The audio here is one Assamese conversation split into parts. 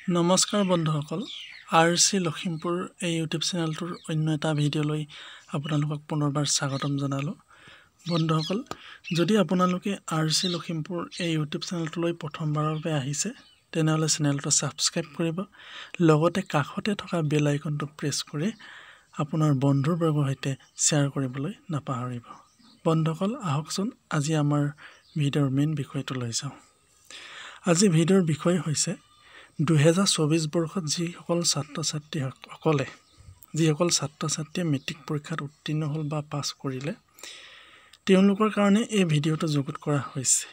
নমস্কাৰ বন্ধুসকল, আৰ চি লখিমপুৰ এই ইউটিউব চেনেলটোৰ অন্য এটা ভিডিঅ'লৈ আপোনালোকক পুনৰবাৰ স্বাগতম জনালোঁ। বন্ধুসকল, যদি আপোনালোকে আৰ চি লখিমপুৰ এই ইউটিউব চেনেলটোলৈ প্ৰথমবাৰৰ বাবে আহিছে, তেনেহ'লে চেনেলটো ছাবস্ক্ৰাইব কৰিব, লগতে কাষতে থকা বেল আইকনটো প্ৰেছ কৰি আপোনাৰ বন্ধুবৰ্গৰ সৈতে শ্বেয়াৰ কৰিবলৈ নাপাহৰিব। বন্ধুসকল, আহকচোন আজি আমাৰ ভিডিঅ'ৰ মেইন বিষয়টো লৈ যাওঁ। আজি ভিডিঅ'ৰ বিষয় হৈছে 2024 বৰ্ষত যিসকল ছাত্ৰ ছাত্ৰীসকলে যিসকল ছাত্ৰ ছাত্ৰীয়ে মেট্ৰিক পৰীক্ষাত উত্তীৰ্ণ হ'ল বা পাছ কৰিলে, তেওঁলোকৰ কাৰণে এই ভিডিঅ'টো যুগুত কৰা হৈছে।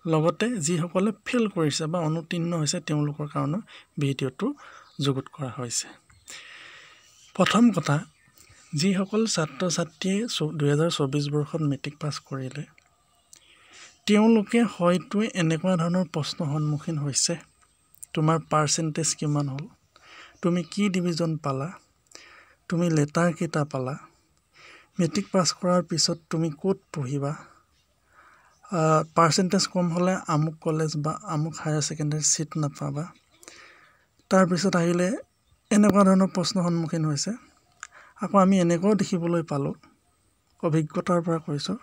লগতে যিসকলে ফেইল কৰিছে বা অনুত্তীৰ্ণ হৈছে, তেওঁলোকৰ কাৰণেও ভিডিঅ'টো যুগুত কৰা হৈছে। প্ৰথম কথা, যিসকল ছাত্ৰ ছাত্ৰীয়ে 2024 বৰ্ষত মেট্ৰিক পাছ কৰিলে, তেওঁলোকে হয়তো এনেকুৱা ধৰণৰ প্ৰশ্নৰ সন্মুখীন হৈছে: তোমাৰ পাৰ্চেণ্টেজ কিমান হ'ল, তুমি কি ডিভিজন পালা, তুমি লেটাৰ কেইটা পালা, মেট্ৰিক পাছ কৰাৰ পিছত তুমি ক'ত পঢ়িবা, পাৰ্চেণ্টেজ কম হ'লে আমুক কলেজ বা আমুক হায়াৰ ছেকেণ্ডেৰী ছিট নাপাবা। তাৰপিছত আহিলে এনেকুৱা ধৰণৰ প্ৰশ্নৰ সন্মুখীন হৈছে। আকৌ আমি এনেকুৱাও দেখিবলৈ পালোঁ, অভিজ্ঞতাৰ পৰা কৈছোঁ,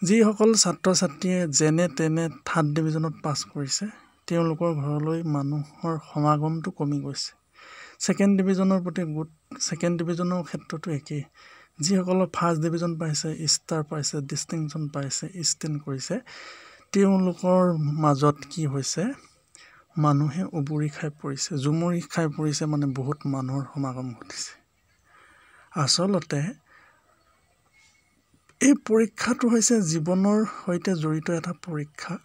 যিসকল ছাত্ৰ ছাত্ৰীয়ে যেনে তেনে থাৰ্ড ডিভিজনত পাছ কৰিছে, তেওঁলোকৰ ঘৰলৈ মানুহৰ সমাগমটো কমি গৈছে। ছেকেণ্ড ডিভিজনৰ প্ৰতি গোট ছেকেণ্ড ডিভিজনৰ ক্ষেত্ৰতো একেই। যিসকলৰ ফাৰ্ষ্ট ডিভিজন পাইছে, ষ্টাৰ পাইছে, ডিষ্টিংশ্যন পাইছে, ষ্টেণ্ড কৰিছে, তেওঁলোকৰ মাজত কি হৈছে? মানুহে উবুৰি খাই পৰিছে, জুমুৰি খাই পৰিছে, মানে বহুত মানুহৰ সমাগম ঘটিছে। আচলতে এই পৰীক্ষাটো হৈছে জীৱনৰ সৈতে জড়িত এটা পৰীক্ষা।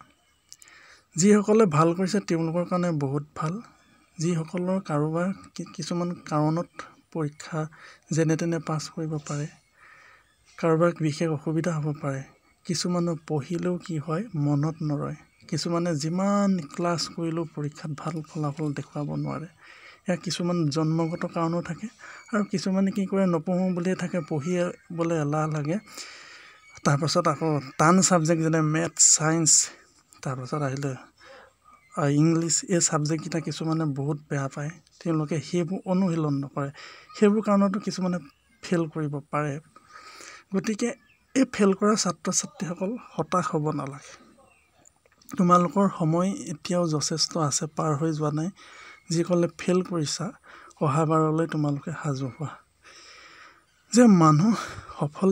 যিসকলে ভাল কৰিছে, তেওঁলোকৰ কাৰণে বহুত ভাল। যিসকলৰ কাৰোবাৰ কিছুমান কাৰণত পৰীক্ষা যেনে তেনে পাছ কৰিব পাৰে, কাৰোবাৰ বিশেষ অসুবিধা হ'ব পাৰে, কিছুমানৰ পঢ়িলেও কি হয়, মনত নৰয়, কিছুমানে যিমান ক্লাছ কৰিলেও পৰীক্ষাত ভাল ফলাফল দেখুৱাব নোৱাৰে। ইয়াৰ কিছুমান জন্মগত কাৰণো থাকে আৰু কিছুমানে কি কৰে, নপঢ়োঁ বুলিয়ে থাকে, পঢ়িবলৈ এলাহ লাগে। তাৰপাছত আকৌ টান ছাবজেক্ট যেনে মেথছ, ছায়েন্স, তাৰপাছত আহিলে ইংলিছ, এই ছাবজেক্টকেইটা কিছুমানে বহুত বেয়া পায়। তেওঁলোকে সেইবোৰ অনুশীলন নকৰে। সেইবোৰ কাৰণতো কিছুমানে ফেইল কৰিব পাৰে। গতিকে এই ফেইল কৰা ছাত্ৰ ছাত্ৰীসকল হতাশ হ'ব নালাগে। তোমালোকৰ সময় এতিয়াও যথেষ্ট আছে, পাৰ হৈ যোৱা নাই। যিসকলে ফেইল কৰিছা, অহাবাৰলৈ তোমালোকে সাজু হোৱা। যে মানুহ সফল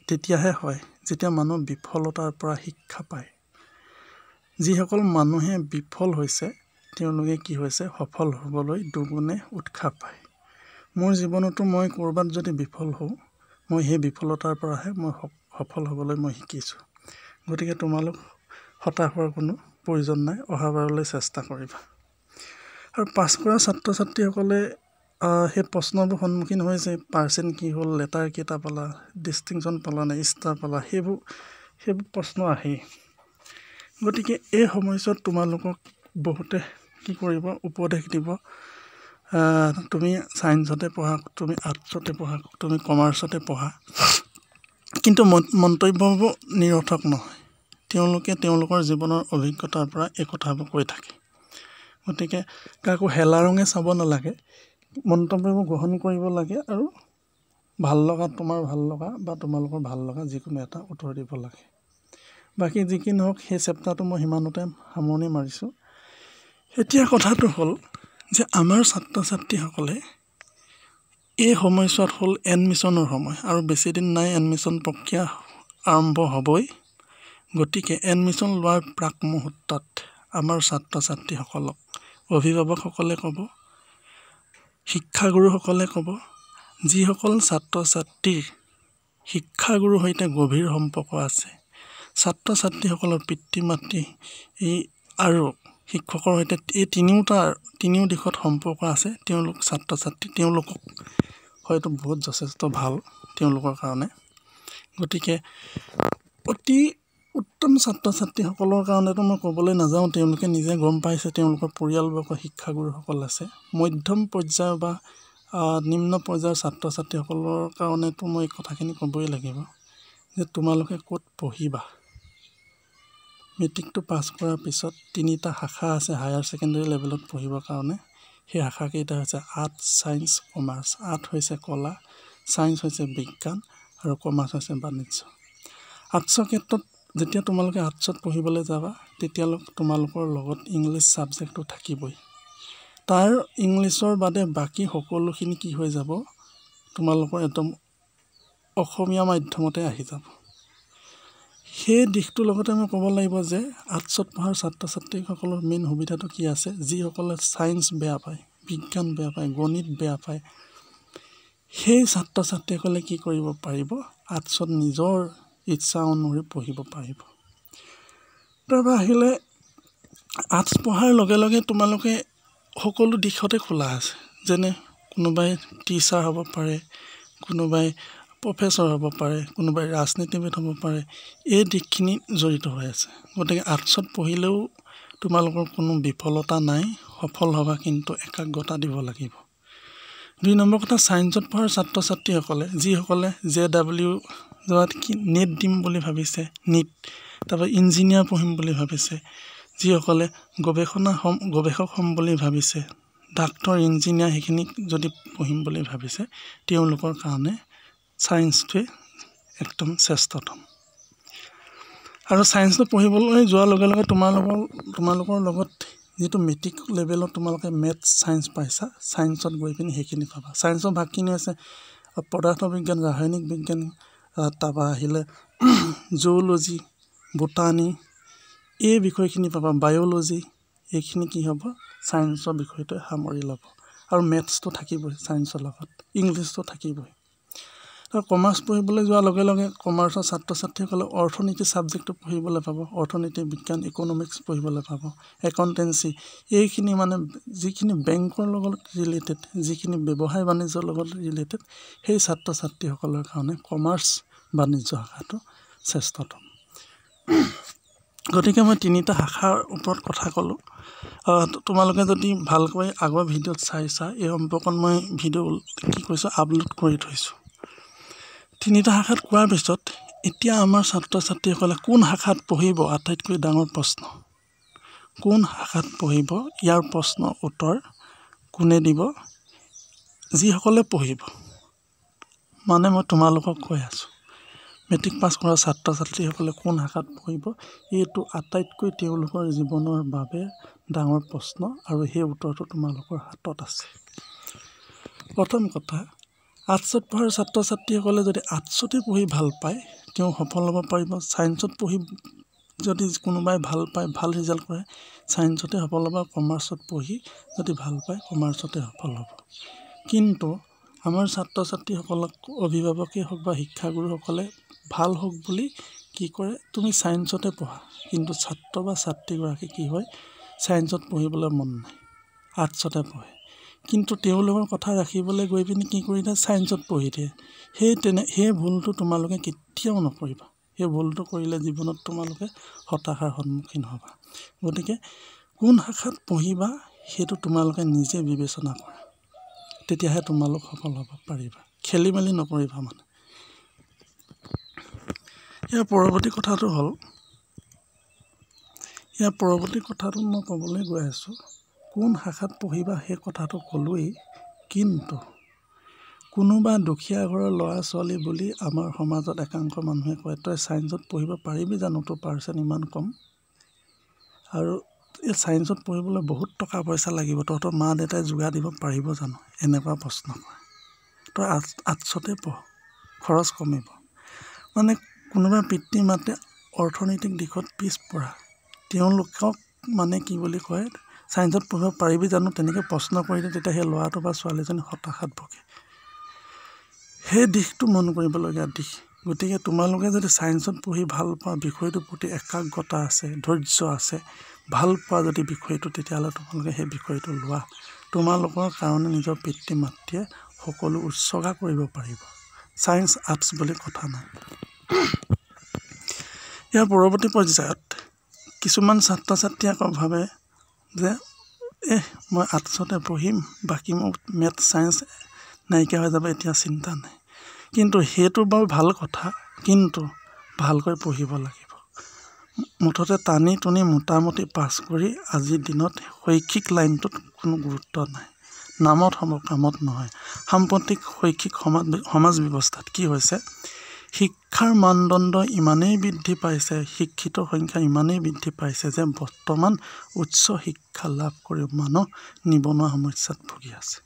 তেতিয়াহে হয় যেতিয়া মানুহ বিফলতাৰ পৰা শিক্ষা পায়। যিসকল মানুহে বিফল হৈছে, তেওঁলোকে কি হৈছে, সফল হ'বলৈ দুগুণে উৎসাহ পায়। মোৰ জীৱনতো মই ক'ৰবাত যদি বিফল হওঁ, মই সেই বিফলতাৰ পৰাহে মই সফল হ'বলৈ মই শিকিছোঁ। গতিকে তোমালোক হতাশ হোৱাৰ কোনো প্ৰয়োজন নাই, অহাবাৰলৈ চেষ্টা কৰিবা। আৰু পাছ কৰা ছাত্ৰ ছাত্ৰীসকলে সেই প্ৰশ্নবোৰ সন্মুখীন হৈছে, পাৰ্চেণ্ট কি হ'ল, লেটাৰ কেইটা পালা, ডিষ্টিংশ্যন পালা নে ষ্টাৰ পালা, সেইবোৰ প্ৰশ্ন আহেই। গতিকে এই সময়ছোৱাত তোমালোকক বহুতে কি কৰিব, উপদেশ দিব, তুমি ছায়েন্সতে পঢ়া, তুমি আৰ্টছতে পঢ়া, তুমি কমাৰ্চতে পঢ়া। কিন্তু মন্তব্যবোৰ নিৰৰ্থক নহয়। তেওঁলোকে তেওঁলোকৰ জীৱনৰ অভিজ্ঞতাৰ পৰা এই কথাবোৰ কৈ থাকে। গতিকে কাকো হেলা ৰঙে চাব নালাগে, মন্তব্যবোৰ গ্ৰহণ কৰিব লাগে আৰু ভাল লগা, তোমাৰ ভাল লগা বা তোমালোকৰ ভাল লগা যিকোনো এটা উত্তৰ দিব লাগে। বাকী যি কি নহওক, সেই চেপ্টাৰটো মই সিমানতে সামৰণি মাৰিছোঁ। এতিয়া কথাটো হ'ল যে আমাৰ ছাত্ৰ ছাত্ৰীসকলে এই সময়ছোৱাত হ'ল এডমিশ্যনৰ সময় আৰু বেছিদিন নাই, এডমিশ্যন প্ৰক্ৰিয়া আৰম্ভ হ'বই। গতিকে এডমিশ্যন লোৱাৰ প্ৰাক মুহূৰ্তত আমাৰ ছাত্ৰ ছাত্ৰীসকলক অভিভাৱকসকলে ক'ব, শিক্ষাগুৰুসকলে ক'ব, যিসকল ছাত্ৰ ছাত্ৰীৰ শিক্ষাগুৰুৰ সৈতে গভীৰ সম্পৰ্ক আছে, ছাত্ৰ ছাত্ৰীসকলৰ পিতৃ মাতৃ এই আৰু শিক্ষকৰ সৈতে এই তিনিও দিশত সম্পৰ্ক আছে, তেওঁলোক ছাত্ৰ ছাত্ৰী তেওঁলোকক হয়তো বহুত যথেষ্ট ভাল তেওঁলোকৰ কাৰণে। গতিকে অতি উত্তম ছাত্ৰ ছাত্ৰীসকলৰ কাৰণেতো মই ক'বলৈ নাযাওঁ, তেওঁলোকে নিজে গম পাইছে, তেওঁলোকৰ পৰিয়ালবৰ্গ, শিক্ষাগুৰুসকল আছে। মধ্যম পৰ্যায়ৰ বা নিম্ন পৰ্যায়ৰ ছাত্ৰ ছাত্ৰীসকলৰ কাৰণেতো মই এই কথাখিনি ক'বই লাগিব যে তোমালোকে ক'ত পঢ়িবা। মেট্ৰিকটো পাছ কৰাৰ পিছত তিনিটা শাখা আছে হায়াৰ ছেকেণ্ডেৰী লেভেলত পঢ়িবৰ কাৰণে। সেই শাখাকেইটা হৈছে আৰ্টছ, ছায়েন্স, কমাৰ্চ। আৰ্ট হৈছে কলা, ছায়েন্স হৈছে বিজ্ঞান আৰু কমাৰ্চ হৈছে বাণিজ্য। আৰ্টছৰ ক্ষেত্ৰত যেতিয়া তোমালোকে আৰ্টছত পঢ়িবলৈ যাবা, তেতিয়ালৈকে তোমালোকৰ লগত ইংলিছ ছাবজেক্টটো থাকিবই। তাৰ ইংলিছৰ বাদে বাকী সকলোখিনি কি হৈ যাব, তোমালোকৰ একদম অসমীয়া মাধ্যমতে আহি যাব। সেই দিশটোৰ লগতে মই ক'ব লাগিব যে আৰ্টছত পঢ়াৰ ছাত্ৰ ছাত্ৰীসকলৰ মেইন সুবিধাটো কি আছে, যিসকলে ছায়েন্স বেয়া পায়, বিজ্ঞান বেয়া পায়, গণিত বেয়া পায়, সেই ছাত্ৰ ছাত্ৰীসকলে কি কৰিব পাৰিব, আৰ্টছত নিজৰ ইচ্ছা অনুসৰি পঢ়িব পাৰিব। তাৰপৰা আহিলে আৰ্টছ পঢ়াৰ লগে লগে তোমালোকে সকলো দিশতে খোলা আছে। যেনে কোনোবাই টিচাৰ হ'ব পাৰে, কোনোবাই প্ৰফেচৰ হ'ব পাৰে, কোনোবাই ৰাজনীতিবিদ হ'ব পাৰে, এই দিশখিনি জড়িত হৈ আছে। গতিকে আৰ্টছত পঢ়িলেও তোমালোকৰ কোনো বিফলতা নাই, সফল হ'বা, কিন্তু একাগ্ৰতা দিব লাগিব। 2 নম্বৰ কথা, ছায়েন্সত পঢ়াৰ ছাত্ৰ ছাত্ৰীসকলে, যিসকলে জে ডাব্লিউ যোৱাত কি নেট দিম বুলি ভাবিছে, নিট, তাৰপৰা ইঞ্জিনিয়াৰ পঢ়িম বুলি ভাবিছে, যিসকলে গৱেষণা হ'ম, গৱেষক হ'ম বুলি ভাবিছে, ডাক্তৰ, ইঞ্জিনিয়াৰ সেইখিনি যদি পঢ়িম বুলি ভাবিছে, তেওঁলোকৰ কাৰণে ছায়েন্সটোৱে একদম শ্ৰেষ্ঠতম। আৰু ছায়েন্সটো পঢ়িবলৈ যোৱাৰ লগে লগে তোমালোকৰ লগত যিটো মেট্ৰিক লেভেলত তোমালোকে মেথছ, ছায়েন্স পাইছা, ছায়েন্সত গৈ পিনি সেইখিনি পাবা। ছায়েন্সৰ ভাগখিনি হৈছে পদাৰ্থ বিজ্ঞান, ৰাসায়নিক বিজ্ঞান, তাৰপৰা আহিলে জুলজি, বোটানী, এই বিষয়খিনি পাবা, বায়'লজি, এইখিনি কি হ'ব, ছায়েন্সৰ বিষয়টোৱে সামৰি ল'ব। আৰু মেথছটো থাকিবই ছায়েন্সৰ লগত, ইংলিছটো থাকিবই। আৰু কমাৰ্চ পঢ়িবলৈ যোৱাৰ লগে লগে কমাৰ্চৰ ছাত্ৰ ছাত্ৰীসকলে অৰ্থনীতি ছাবজেক্টটো পঢ়িবলৈ পাব, অৰ্থনীতি বিজ্ঞান, ইকনমিক্স পঢ়িবলৈ পাব, একাউণ্টেঞ্চি, এইখিনি মানে যিখিনি বেংকৰ লগত ৰিলেটেড, যিখিনি ব্যৱসায় বাণিজ্যৰ লগত ৰিলেটেড, সেই ছাত্ৰ ছাত্ৰীসকলৰ কাৰণে কমাৰ্চ বাণিজ্য শাখাটো শ্ৰেষ্ঠতম। গতিকে মই তিনিটা শাখাৰ ওপৰত কথা ক'লোঁ। তোমালোকে যদি ভালকৈ আগৰ ভিডিঅ'ত চাইছা, এই সম্পৰ্কত মই ভিডিঅ' কি কৰিছোঁ, আপলোড কৰি থৈছোঁ। তিনিটা শাখাত কোৱাৰ পিছত এতিয়া আমাৰ ছাত্ৰ ছাত্ৰীসকলে কোন শাখাত পঢ়িব, আটাইতকৈ ডাঙৰ প্ৰশ্ন, কোন শাখাত পঢ়িব, ইয়াৰ প্ৰশ্ন উত্তৰ কোনে দিব, যিসকলে পঢ়িব। মানে মই তোমালোকক কৈ আছোঁ, মেট্ৰিক পাছ কৰা ছাত্ৰ ছাত্ৰীসকলে কোন শাখাত পঢ়িব, এইটো আটাইতকৈ তেওঁলোকৰ জীৱনৰ বাবে ডাঙৰ প্ৰশ্ন আৰু সেই উত্তৰটো তোমালোকৰ হাতত আছে। প্ৰথম কথা, আৰ্টছত পঢ়াৰ ছাত্ৰ ছাত্ৰীসকলে যদি আৰ্টছতে পঢ়ি ভাল পায়, তেওঁ সফল হ'ব পাৰিব। ছায়েন্সত পঢ়ি যদি কোনোবাই ভাল পায়, ভাল ৰিজাল্ট কৰে, ছায়েন্সতে সফল হ'ব। কমাৰ্চত পঢ়ি যদি ভাল পায়, কমাৰ্চতে সফল হ'ব। কিন্তু আমাৰ ছাত্ৰ ছাত্ৰীসকলক অভিভাৱকেই হওক বা শিক্ষাগুৰুসকলে ভাল হওক বুলি কি কৰে, তুমি ছায়েন্সতে পঢ়া, কিন্তু ছাত্ৰ বা ছাত্ৰীগৰাকী কি হয়, ছায়েন্সত পঢ়িবলৈ মন নাই, আৰ্টছতে পঢ়ে। কিন্তু তেওঁলোকৰ কথা ৰাখিবলৈ গৈ পিনি কি কৰি দিয়ে, ছায়েন্সত পঢ়ি দিয়ে। সেই ভুলটো তোমালোকে কেতিয়াও নকৰিবা। সেই ভুলটো কৰিলে জীৱনত তোমালোকে হতাশাৰ সন্মুখীন হ'বা। গতিকে কোন শাখাত পঢ়িবা সেইটো তোমালোকে নিজে বিবেচনা কৰা, তেতিয়াহে তোমালোক সফল হ'ব পাৰিবা। খেলি মেলি নকৰিবা মানে। ইয়াৰ পৰৱৰ্তী কথাটো মই ক'বলৈ গৈ আছোঁ, কোন শাখাত পঢ়িবা সেই কথাটো ক'লোৱেই, কিন্তু কোনোবা দুখীয়া ঘৰৰ ল'ৰা ছোৱালী বুলি আমাৰ সমাজত একাংশ মানুহে কয়, তই ছায়েন্সত পঢ়িব পাৰিবি জানো, তোৰ পাৰ্চেণ্ট ইমান কম, আৰু এই ছায়েন্সত পঢ়িবলৈ বহুত টকা পইচা লাগিব, তহঁতৰ মা দেউতাই যোগাৰ দিব পাৰিব জানো, এনেকুৱা প্ৰশ্ন কৰে। তই আৰ্টছতে পঢ়, খৰচ কমিব। মানে কোনোবা পিতৃ মাতৃ অৰ্থনৈতিক দিশত পিছ পৰা, তেওঁলোকক মানে কি বুলি কয়, ছায়েন্সত পঢ়িব পাৰিবি জানো, তেনেকৈ প্ৰশ্ন কৰিলে তেতিয়া সেই ল'ৰাটো বা ছোৱালীজনী হতাশাত ভোগে। সেই দিশটো মন কৰিবলগীয়া দিশ। গতিকে তোমালোকে যদি ছায়েন্সত পঢ়ি ভাল পোৱা, বিষয়টোৰ প্ৰতি একাগ্ৰতা আছে, ধৈৰ্য আছে, ভাল পোৱা যদি বিষয়টো, তেতিয়াহ'লে তোমালোকে সেই বিষয়টো লোৱা। তোমালোকৰ কাৰণে নিজৰ পিতৃ মাতৃয়ে সকলো উৎসৰ্গা কৰিব পাৰিব। ছায়েন্স আৰ্টছ বুলি কথা নাই। ইয়াৰ পৰৱৰ্তী পৰ্যায়ত কিছুমান ছাত্ৰ ছাত্ৰীয়ে আকৌ ভাবে যে মই আৰ্টছতে পঢ়িম, বাকী মোৰ মেথছ ছায়েন্স নাইকিয়া হৈ যাব, এতিয়া চিন্তা নাই। কিন্তু সেইটো বাৰু ভাল কথা, কিন্তু ভালকৈ পঢ়িব লাগিব। মুঠতে টানি টুনি মোটামুটি পাছ কৰি আজিৰ দিনত শৈক্ষিক লাইনটোত কোনো গুৰুত্ব নাই। নামত হ'ব, কামত নহয়। সাম্প্ৰতিক শৈক্ষিক সমাজ ব্যৱস্থাত কি হৈছে, শিক্ষাৰ মানদণ্ড ইমানেই বৃদ্ধি পাইছে, শিক্ষিতৰ সংখ্যা ইমানেই বৃদ্ধি পাইছে যে বৰ্তমান উচ্চ শিক্ষা লাভ কৰি মানুহ নিবনুৱা সমস্যাত ভুগি আছে।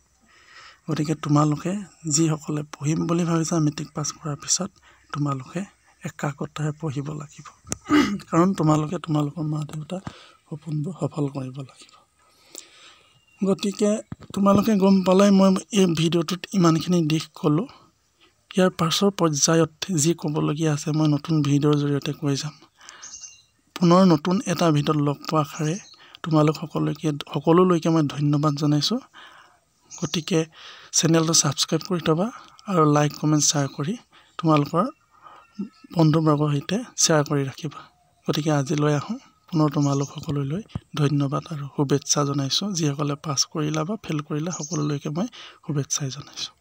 গতিকে তোমালোকে যিসকলে পঢ়িম বুলি ভাবিছা মেট্ৰিক পাছ কৰাৰ পিছত, তোমালোকে একাগ্ৰতাৰে পঢ়িব লাগিব, কাৰণ তোমালোকে তোমালোকৰ মা দেউতাৰ সপোনবোৰ সফল কৰিব লাগিব। গতিকে তোমালোকে গম পালাই মই এই ভিডিঅ'টোত ইমানখিনি দিশ ক'লোঁ। ইয়াৰ পাছৰ পৰ্যায়ত যি ক'বলগীয়া আছে মই নতুন ভিডিঅ'ৰ জৰিয়তে কৈ যাম। পুনৰ নতুন এটা ভিডিঅ'ত লগ পোৱা আশাৰে তোমালোক সকলোলৈকে মই ধন্যবাদ জনাইছোঁ। গতিকে চেনেলটো ছাবস্ক্ৰাইব কৰি থ'বা আৰু লাইক, কমেণ্ট, শ্বেয়াৰ কৰি তোমালোকৰ বন্ধুবৰ্গৰ সৈতে শ্বেয়াৰ কৰি ৰাখিবা। গতিকে আজিলৈ আহোঁ, পুনৰ তোমালোক সকলোলৈ ধন্যবাদ আৰু শুভেচ্ছা জনাইছোঁ। যিসকলে পাছ কৰিলা বা ফেইল কৰিলা সকলোলৈকে মই শুভেচ্ছাই জনাইছোঁ।